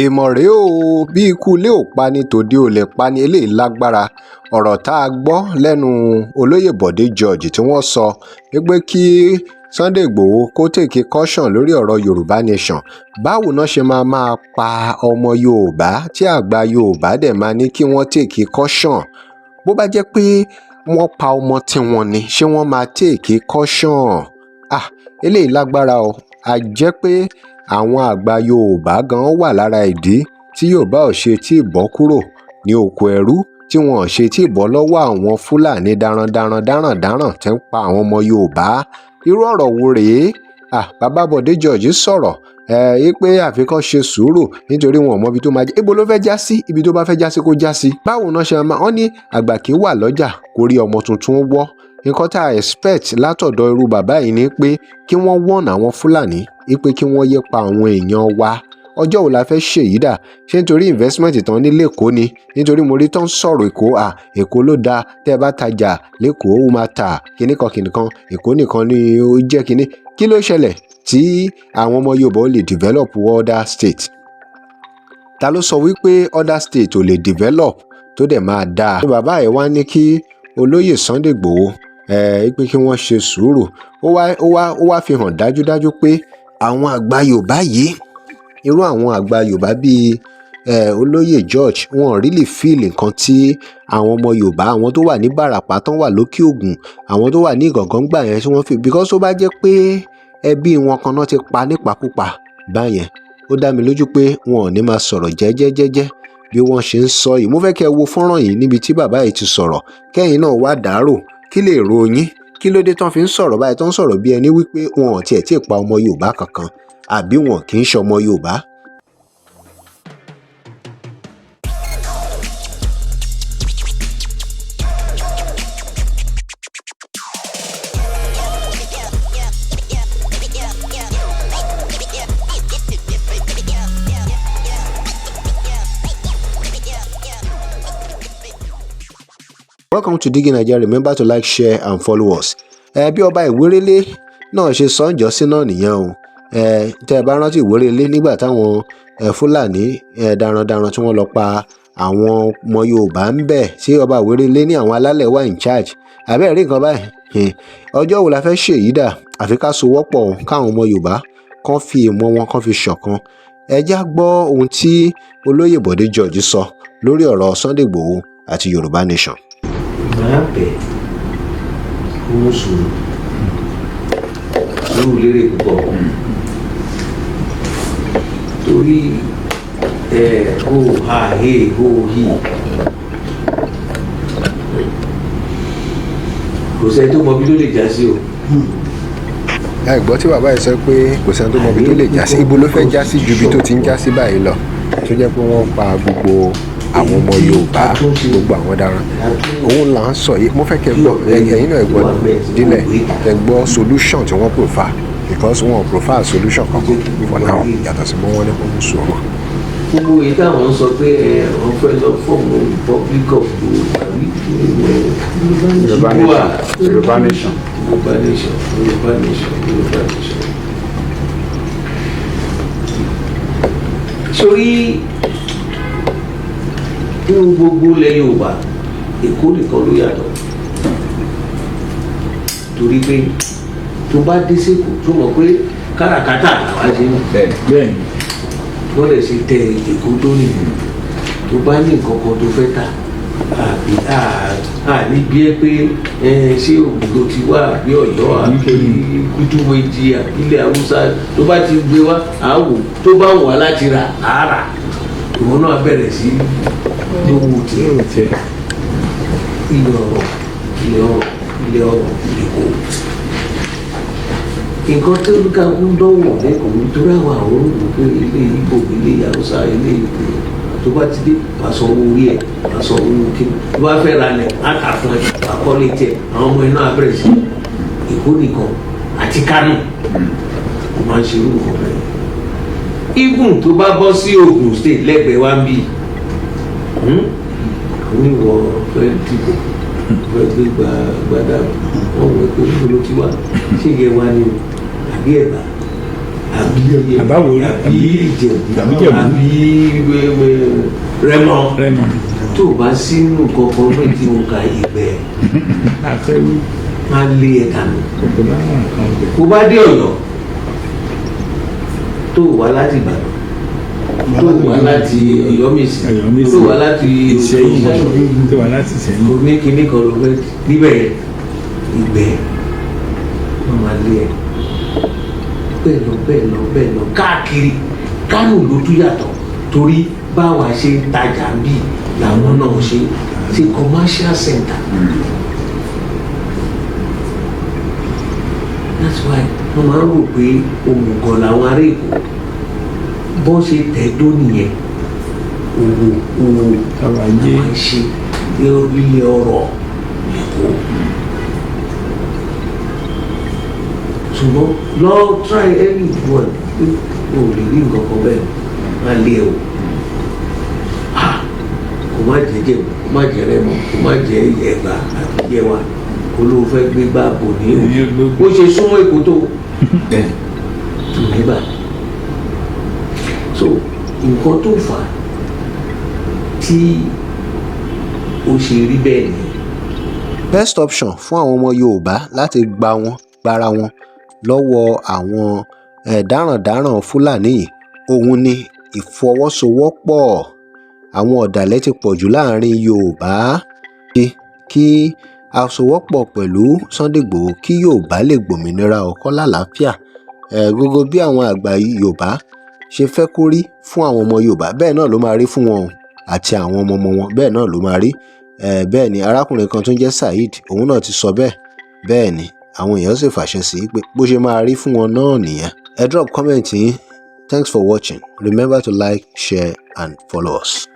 Èèmọ̀ rèé o, bí ikú ilé ò pa ní tòde ò lè pa ní eléyìí lágbára. Ọ̀rọ̀ tá a gbọ́ lẹ́nu olóyè Bọ̀dé George tí wọ́n sọ wípé kí Sunday Igboho kó take caution lórí ọ̀rọ̀ Yorùbá Nation. Báwo náà ṣe máa máa pa ọmọ Yorùbá tí àgbà Yorùbá dẹ̀ máa ní kí wọ́n take caution? Bó bá jẹ́ pé wọ́n pa ọmọ tiwọn ni, ṣé wọ́n máa take caution? Ah, eléyìí lágbára o. A jẹ́ pé àwọn àgbà Yorùbá gan wà lára ìdí tí Yorùbá ò ṣe tí ì bọ́ kúrò ní oko ẹrú, tí wọn ò ṣe tí ì bọ́ lọ́wọ́ àwọn Fúlàní darandaran darandaran tí ń pa àwọn ọmọ Yorùbá. Irú ọ̀rọ̀ wo rèé? Ah, bàbá Bọ̀dé George sọ̀rọ̀ ẹ pé àfi kán ṣe sùúrù nítorí wọn ò mọ ibi tó máa jẹ́. Ibo ló fẹ́ já sí? Ibi tó bá fẹ́ já sí kó já sí. Báwo náà ṣe máa wọ́n ní àgbà kì í wà lọ́jà kó rí ọmọ tuntun wọ́? Nǹkan tá a expect látọ̀dọ̀ irú bàbá yìí ni pé kí wọ́n warn àwọn Fúlàní wípé kí wọ́n yé pa àwọn èèyàn wa. Ọjọ́ wo la fẹ́ ṣèyí dà? Ṣé nítorí investment tán ní l'Ékòó ni? Nítorí mo rí tán sọ̀rọ̀ Èkó, à Èkó ló dáa, tẹ́ ẹ bá tajà l'Ékòó ó máa tà kíní kan kíní kan, Èkó nìkan ni ó jẹ́ kíní. Kí ló ṣẹlẹ̀ tí àwọn ọmọ Yorùbá ò lè develop other state? Ta ló sọ wípé other state ò lè develop tó dẹ̀ máa dáa? Bàbá ẹ̀ wá ní kí olóyè Sunday Igboho ẹ pé kí wọ́n ṣe sùúrù. Ó wá fi hàn dájúdájú pé àwọn àgbà Yorùbá yìí, irú àwọn àgbà Yorùbá bíi olóyè George, wọn ò really feel nǹkan tí àwọn ọmọ Yorùbá, àwọn tó wà ní Ìbàràpá, tán wà lókè Ògùn, àwọn tó wà ní Ìgàngán gbà yẹn tí wọ́n fi, because tó bá jẹ́ pé ẹbí wọn kan náà ti pa nípakúpa báyẹn, ó dá mi lójú pé wọn ò ní máa sọ̀rọ̀ jẹ́jẹ́jẹ́jẹ́ bí wọ́n ṣe ń sọ yìí. Mo fẹ́ kẹ́ ẹ wo fọ́nrán yìí níbi tí bàbá yìí ti sọ̀rọ̀, kẹ́yìn náà wá dàárò kí lè ròyìn kí ló dé tán fi ń sọ̀rọ̀ báyìí, tán ń sọ̀rọ̀ bí ẹni wípé wọn ò tiẹ̀ tí ì pa ọmọ Yorùbá kankan àbí wọn kì í ṣe ọmọ Yorùbá. Welcome to Digi Naija. Remember to like, share and follow us. Ẹ bí ọba Ìwérélé náà ṣe sọ ń jọ́sí náà nìyẹn o. Ẹ tẹ́ ẹ bá rántí Ìwérélé nígbà táwọn Fúlàní darandaran tí wọ́n lọ pa àwọn ọmọ Yorùbá ń bẹ̀, tí ọba Ìwérélé ní àwọn alálẹ̀ wà in charge. Àbẹ́ẹ̀ rí nǹkan báyìí? Ọjọ́ wo la fẹ́ ṣèyí dà? Àfi ká sowọ́pọ̀ káwọn ọmọ Yorùbá kán fi ìmọ̀ wọn kán fi ṣọ̀kan. Ẹ já gbọ́ ohun tí olóyè Bọ̀dé George sọ lórí ọ̀rọ̀ Sunday Igboho àti Yorùbá Nation. Màá bẹ̀ kó mú sùúrù, sùúrù lérè púpọ̀, torí ẹ hó ha he hó hì, kò sẹ́ni tó mọ bí tó lè já sí o. Ẹ gbọ́ tí bàbá yìí sọ pé kò sẹ́ni tó mọ ibi tó lè já sí. Ibo ló fẹ́ já sí ju ibi tó ti ń já sí báyìí lọ, tó jẹ́ pé wọ́n pa gbogbo àwọn ọmọ Yorùbá, gbogbo àwọn daran òun là ń sọ yìí? Mo fẹ́ kẹ́ gbọ́, ẹ̀yin náà gbọ́ dílẹ̀, kẹ́ gbọ́ solution tí wọ́n proffer, because wọn ò proffer solution kankan for now yàtọ̀ sí pé wọ́n ní kó mú sùúrù. Gbogbo èyí táwọn ń sọ pé ẹ wọ́n fẹ́ lọ form Republic of Yorùbá Nation. Yorùbá Nation. Yorùbá Nation, Yorùbá Nation, Yorùbá Nation. Sórí nínú gbogbo ilẹ̀ Yorùbá, Èkó nìkan ló yàtọ̀, torí pé tó bá dé sÉkòó, tó mọ̀ pé káràkátà làwa ṣe ń Bẹ́ẹ̀ni. Wọ́n lè ṣe tẹ Èkó tó nìyí. Tó bá ní nǹkan kan tó fẹ́ tà, àbí àní bí ẹ pé ẹ ṣé Ògùn ló ti wá, àbí Ọ̀yọ́, àbí Kútúwéjì, àbí ilẹ̀ Haúsá, tó bá ti gbé wá, àwò tó bá wà láti rà àárà, ìwọ náà bẹ̀rẹ̀ sí lówó tiẹ̀. Ilẹ̀ ọ̀rọ̀, ilẹ̀ ọ̀rọ̀, ilẹ̀ ọ̀rọ̀ Èkó. Nǹkan tó ń ká ń dánwò lẹ́kọ̀ọ́, nítorí àwọn olùkọ́ pé ilé Ìgbò, ilé Haúsá, ilé Ìgbò, tó bá ti dé, wàá san owó orí ẹ̀, wàá san owó kí tó bá fẹ́ ra lẹ̀, á tà fún ẹ, wàá kọ́lé tiẹ̀, àwọn ọmọ iná abẹ́rẹ́ sí. Èkó nìkan àti Kánò kò máa ń ṣe irú nǹkan bẹ́ẹ̀. Even tó bá bọ́ sí Ògùn State lẹ́gbẹ̀ẹ́ wa ń bì, oníwọ̀ fẹ́ dìbò, fẹ́ gbé gbàdá, wọ́n wọ̀ pé níbo ló ti wá, ṣé ìyẹn wá ní o àbí Ẹ̀gbá? àbí Àbáwòrí, àbí Ìjẹ̀bú, àbí Ìjẹ̀bú. Àbí Rẹ́mọ, Rẹ́mọ. tó o bá sínú kankan náà tí mo ka, ìgbẹ́ Láfẹ́ wí. Máa lé ẹ̀ dànù. Kòkó láwọn nǹkan ọbẹ̀. Kó bá dé Ọ̀yọ́, tó o wá láti Ìbàdàn, tó o wá láti Ọ̀yọ́mèsì, Ọ̀yọ́mèsì. tó o wá láti Ìṣẹ́yìn, tó wà láti Ìṣẹ́yìn. Kò ní kinní kan ló fẹ́ níbẹ̀ yẹn, ìgbẹ́ wọ́n máa lé ẹ̀. Bẹ́ẹ̀ lọ, bẹ́ẹ̀ lọ, bẹ́ẹ̀ lọ káàkiri. Kánò ló tún yàtọ̀, torí báwa ṣe ń tajà ń bì làwọn náà ṣe ṣe commercial center. That's why wọ́n máa ń rò pé òmùgọ̀ làwọn ará Èkó. Bọ́n ṣe tẹ̀dó nìyẹn, òwò, òwò Ọrọ̀ ajé. làwọn ń ṣe ilé ọrọ̀ l'Ékòó. Ṣùgbọ́n lọ try any one, o lè rí nǹkan kan bẹ́ẹ̀, má lé o. Ah, kò má jẹ́ jẹ́, kò má jẹ́ Rẹ́mọ, kò má jẹ́ Ẹ̀gbá àti Yẹwa, kó ló fẹ́ gbé gbá bò ní o. Bó ṣe súnmọ́ Èkó tó tó nígbà. So nǹkan tó fà á tí ó ṣe rí bẹ́ẹ̀ nìyẹn. Best option fún àwọn ọmọ Yorùbá láti gba wọn gbara wọn lọ́wọ́ àwọn darandaran Fúlàní yìí, òun ni ìfọwọ́sowọ́pọ̀. Àwọn ọ̀dàlẹ̀ ti pọ̀ jù láàrin Yorùbá. Kí a sowọ́pọ̀ pẹ̀lú Sunday Igboho kí Yorùbá lè gbòmìnira ọkọ́ lálàáfíà. Gbogbo bí àwọn àgbà Yorùbá ṣe fẹ́ kó rí fún àwọn ọmọ Yorùbá, bẹ́ẹ̀ náà ló máa rí fún wọn o, àti àwọn ọmọ ọmọ wọn, bẹ́ẹ̀ náà ló máa rí. Bẹ́ẹ̀ ni arákùnrin kan tó ń jẹ́ Saheed, òun náà ti sọ bẹ́ẹ̀. Bẹ́ẹ̀ ni àwọn èèyàn sì fàṣẹ sí pé bó ṣe máa rí fún wọn náà nìyẹn. Ẹ drop comment yín. Thanks for watching. Remember to like, share and follow us.